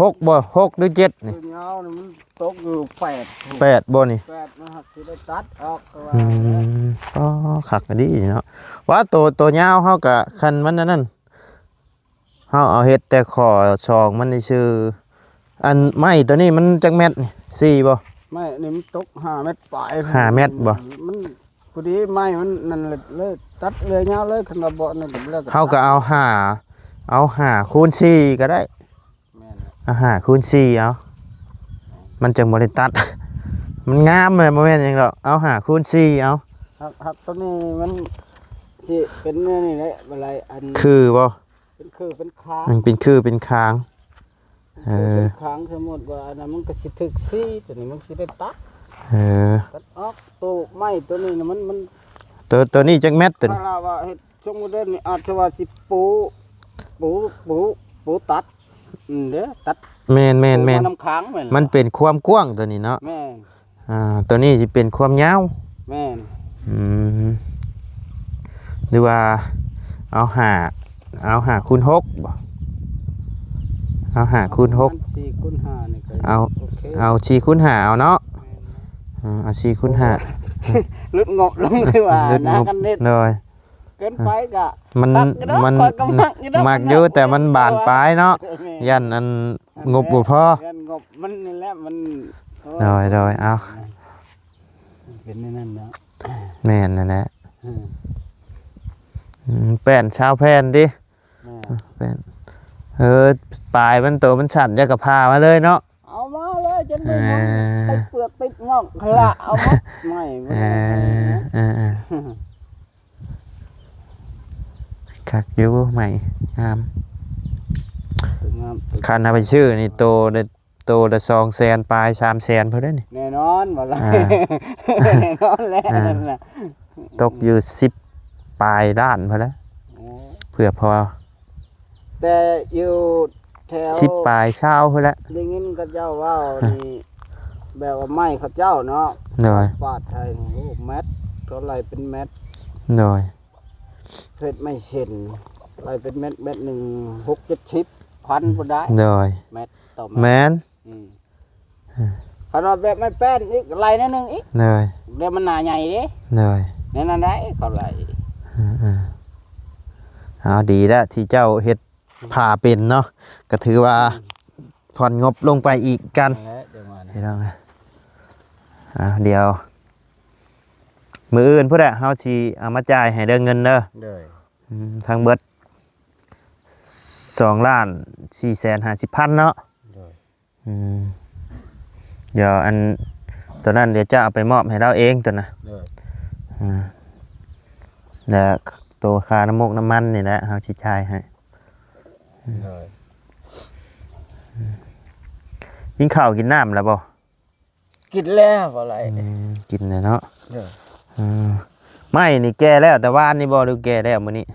ຫົກບໍ່ ຫົກຫຼືເຈັດນີ້? ຍາວນີ້ມັນຕົກຢູ່ແປດ ແປດບໍ່ນີ້? ແປດ ມັນຫັກຊິໄດ້ຕັດອອກ ອືມ ອໍ ຄັກອີ່ຫຼີເນາະ. ວ່າໂຕ ໂຕຍາວເຮົາກະຄັນມັນອັນນັ້ນ ເຮົາເອົາເຮັດແຕ່ຂໍ້ສອງມັນຊື່ໆ. ອັນໄມ້ໂຕນີ້ມັນຈັກແມັດນີ້ ສີ່ບໍ່? ໄມ້ນີ້ມັນຕົກຫ້າແມັດປາຍ ຫ້າແມັດບໍ່? ມັນ ພໍດີໄມ້ມັນນັ້ນເລີຍ ຕັດເລີຍຍາວເລີຍ ຄັນວ່າບໍ່ນັ້ນກໍເລີຍ ເຮົາກໍເອົາຫ້າ ເອົາຫ້າຄູນສີ່ກໍໄດ້ ແມ່ນແຫຼະ ເອົາຫ້າຄູນສີ່ເອົາ ມັນຈັ່ງບໍ່ໄດ້ຕັດ ມັນງາມແຫຼະ ບໍ່ແມ່ນຫຍັງດອກ ເອົາຫ້າຄູນສີ່ເອົາ. ຫາກ ຫາກໂຕນີ້ມັນຊິເປັນແນວນີ້ແຫຼະ ບໍ່ໄດ້ອັນ ຄືບໍ່? ເປັນຄືເປັນຄາງ ມັນເປັນຄືເປັນຄາງ. ເອີ ເປັນຄາງ ສົມມຸດວ່າອັນນັ້ນມັນກໍຊິຖືກສີ່ ໂຕນີ້ມັນຊິໄດ້ຕັດ ເອີ ຕັດອອກ. ໂຕໄມ້ໂຕນີ້ນະ ມັນ ມັນ ໂຕ ໂຕນີ້ຈັກແມັດໂຕນີ້? ຖ້າວ່າເຮັດຊົງໂມເດີນນີ້ ອາດຈະວ່າຊິປູ ປູ ປູ ປູຕັດ ອືມ ເດ້ ຕັດ ແມ່ນໆໆ ປູມານຳຄາງ ແມ່ນ ມັນເປັນຄວາມກວ້າງໂຕນີ້ເນາະ ແມ່ນ. ອ່າ ໂຕນີ້ຊິເປັນຄວາມຍາວ ແມ່ນ ອືມ ຫຼືວ່າເອົາຫ້າ ເອົາຫ້າຄູນຫົກບໍ່? ເອົາຫ້າຄູນຫົກ ສີ່ຄູນຫ້ານີ້ກໍ ເອົາ ໂອເຄ ເອົາສີ່ຄູນຫ້າເອົາເນາະ ແມ່ນ ເອີ ເອົາສີ່ຄູນຫ້າ ຫຼຸດງົບລົງ ຫຼືວ່າ ຫຼຸດງົບ ນະ ຄັນເຮັດ ໂດຍ ເກີນໄປກະ ມັນ ມັກຢູ່ດອກ ມັນ ຂ້ອຍກໍມັກຢູ່ດອກ ມັກຢູ່ ແຕ່ມັນບານປາຍເນາະ ແມ່ນ ຢ້ານອັນ ງົບບໍ່ພໍ ຢ້ານງົບມັນນີ້ແຫຼະ ມັນ ໂອ້ຍ ໂດຍໆ ເອົາ ເປັນແນວນັ້ນເນາະ ແມ່ນນັ້ນແຫຼະ ອືມ ອືມ ແປ້ນຊາວແຜ່ນຕິ ແມ່ນ ແປ້ນ ເອີ ປາຍມັນໂຕມັນສັ້ນ ເຈົ້າກໍຜ່າມາເລີຍເນາະ ເອົາມາເລີຍ ຈົນໄດ້ຫຍັງ ເອີ ຕິດເປືອກຕິດງອກ ຄະລະ ເອົາໝົດ ໄມ້ ເອີ ເອີ ເອີ ຄັກຢູ່ ໄມ້ງາມ ງາມ ຄັນເອົາໄປຊື້ນີ້ ໂຕລະ ໂຕລະສອງແສນປາຍ ສາມແສນພຸ້ນເດ້ນີ້ ແນ່ນອນ ບໍ່ລະ ອ່າ ແນ່ນອນແຫຼະ ອ່າ ນັ້ນນະ ຕົກຢູ່ສິບປາຍລ້ານພຸ້ນແຫຼະ ໂອ້ ເພື່ອພໍ ແຕ່ຢູ່ແຖວ ສິບປາຍ ຊາວພຸ້ນແຫຼະ ໄດ້ຍິນເຂົາເຈົ້າເວົ້ານີ້ ແບບວ່າໄມ້ເຂົາເຈົ້າເນາະ ໂດຍ ປາດໄທນີ້ ໂອ້ ແມັດ ເຂົາໄລ່ເປັນແມັດ ໂດຍ ເຮັດໄມ້ເສັ້ນ ໄລ່ເປັນແມັດ ແມັດໜຶ່ງ ຫົກເຈັດສິບພັນພຸ້ນໄດ໋ ໂດຍ ແມັດຕໍ່ແມັດ ແມ່ນ ອືມ ຄັນວ່າແບບໄມ້ແປ້ນອີກ ໄລ່ແນວໜຶ່ງອີກ ໂດຍ ແລ້ວມັນໜ້າໃຫຍ່ເດ້ ໂດຍ ແນວນັ້ນໄດ໋ ເຂົາໄລ່ ເອີໆ ເອົາ ດີແລ້ວທີ່ເຈົ້າເຮັດຜ້າເປັນເນາະ ກໍຖືວ່າ ອືມ ຜ່ອນງົບລົງໄປອີກກັນ ນັ້ນແຫຼະ ຈັ່ງວ່ານະ ພີ່ນ້ອງ ເອົາ ດຽວ ມື້ອື່ນພຸ້ນແຫຼະ ເຮົາຊິເອົາມາຈ່າຍໃຫ້ເດີ ເງິນເດີ ໂດຍ ອືມ ທັງເບິດ ສອງລ້ານສີ່ແສນຫ້າສິບພັນເນາະ ໂດຍ ອືມ ດຽວອັນ ໂຕນັ້ນດຽວຈະເອົາໄປມອບໃຫ້ລາວເອງໂຕນະ ໂດຍ ອືມ ແລ້ວໂຕຄ່ານ້ຳມົກນ້ຳມັນນີ້ແຫຼະ ເຮົາຊິຈ່າຍໃຫ້ ໂດຍ ກິນເຂົ້າກິນນ້ຳແລ້ວບໍ່? ກິນແລ້ວ ບໍ່ໄຫຼ ອືມ ກິນແລ້ວເນາະ ໂດຍ ອືມ ໄມ້ນີ້ແກ່ແລ້ວແຕ່ວານນີ້ບໍ່ ຫຼືແກ່ແລ້ວມື້ນີ້?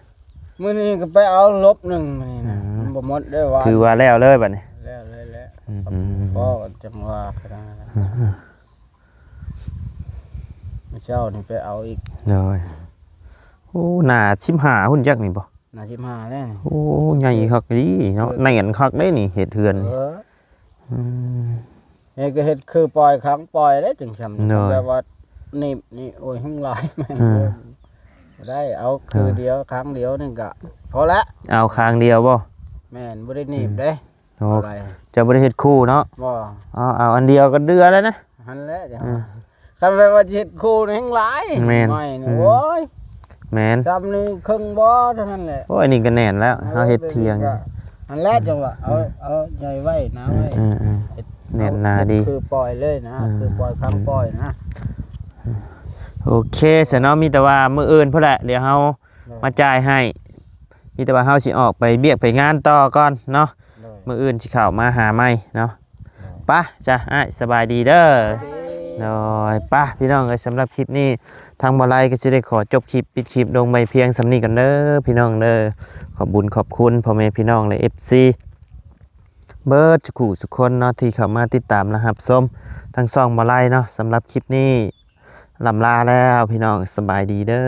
ມື້ນີ້ກໍໄປເອົາລົບໜຶ່ງມື້ນີ້ນະ ອືມ ມັນບໍ່ໝົດເດ້ວານ ຖືວ່າແລ້ວເລີຍບັດນີ້ ແລ້ວເລີຍແຫຼະ ອືມ ພໍຈັ່ງວ່າກໍໄດ້ ອືມ ມື້ເຊົ້ານີ້ໄປເອົາອີກ ໂດຍ ໂອ້ ໜ້າສິບຫ້າຫຸ້ນຈັກນີ້ບໍ່? ໜ້າສິບຫ້າແລ້ວນີ້ ໂອ້ ໃຫຍ່ຄັກອີ່ຫຼີເນາະ ເອີ ແໜ້ນຄັກເດ້ນີ້ ເຮັດເຮືອນນີ້ ເອີ ອືມ ເຮັດກໍເຮັດຄືປ່ອຍ ຂັງປ່ອຍເດ້ ຈັ່ງຊັ້ນ ໂດຍ ແບບວ່າໜີບນີ້ ໂອ້ຍ ແຮງຫຼາຍ ອືມ ບໍ່ໄດ້ ເອົາຄື ເອີ ດຽວ ຂ້າງດຽວນີ້ກໍພໍລະ ເອົາຂ້າງດຽວບໍ່? ແມ່ນ ບໍ່ໄດ້ໜີບເດ້ ອືມ ໂອ້ ບໍ່ໄດ້ ເຈົ້າບໍ່ໄດ້ເຮັດຄູ່ເນາະ ບໍ່ ເອົາ ເອົາອັນດຽວກໍເດືອແລ້ວນະ ຫັ້ນແຫຼະ ເອີ ຄັນແບບວ່າຊິເຮັດຄູ່ນີ້ແຮງຫຼາຍ ແມ່ນ ໄມ້ນີ້ ອືມ ໂອ້ຍ ແມ່ນ ຊຳນີ້ເຄິ່ງບໍ່ເທົ່ານັ້ນແຫຼະ ໂອ້ຍ ອັນນີ້ກໍແໜ້ນແລ້ວ ເອີ ເຮົາເຮັດຖຽງ ອັນແລກຈັ່ງວ່າ ເອົາ ເອີ ເອົາໃຫຍ່ໄວ້ໜາໄວ້ ເອີໆ ເຮັດ ແໜ້ນໜາດີ ເອົາຄືປ່ອຍເລີຍນະ ເອີ ຄືປ່ອຍ ຂັງປ່ອຍນະ ໂອເຄ ຊັ້ນເນາະ ມີແຕ່ວ່າມື້ອື່ນພຸ້ນແຫຼະ ດຽວເຮົາ ໂດຍ ມາຈ່າຍໃຫ້ ມີແຕ່ວ່າເຮົາຊິອອກໄປວຽກໄປງານຕໍ່ກ່ອນເນາະ ໂດຍ ມື້ອື່ນຊິເຂົ້າມາຫາໃໝ່ເນາະ ໂດຍ ປະ ຈ້ະ ອ້າຍ ສະບາຍດີເດີ ໂດຍ ປະ ພີ່ນ້ອງເອີຍ ສຳລັບຄລິບນີ້ ທາງບໍ່ໄລກໍຊິໄດ້ຂໍຈົບຄລິບ ປິດຄລິບລົງໄວ້ພຽງສ່ຳນີ້ກ່ອນເດີ ພີ່ນ້ອງເດີ ຂອບບຸນຂອບຄຸນພໍ່ແມ່ພີ່ນ້ອງ ແລະ ເອັຟຊີ ເບິດທຸກຜູ້ທຸກຄົນເນາະ ທີ່ເຂົ້າມາຕິດຕາມ ແລະ ຮັບຊົມທາງຊ່ອງບໍ່ໄລເນາະ ສຳລັບຄລິບນີ້ ລ່ຳລາແລ້ວ ພີ່ນ້ອງ ສະບາຍດີເດີ.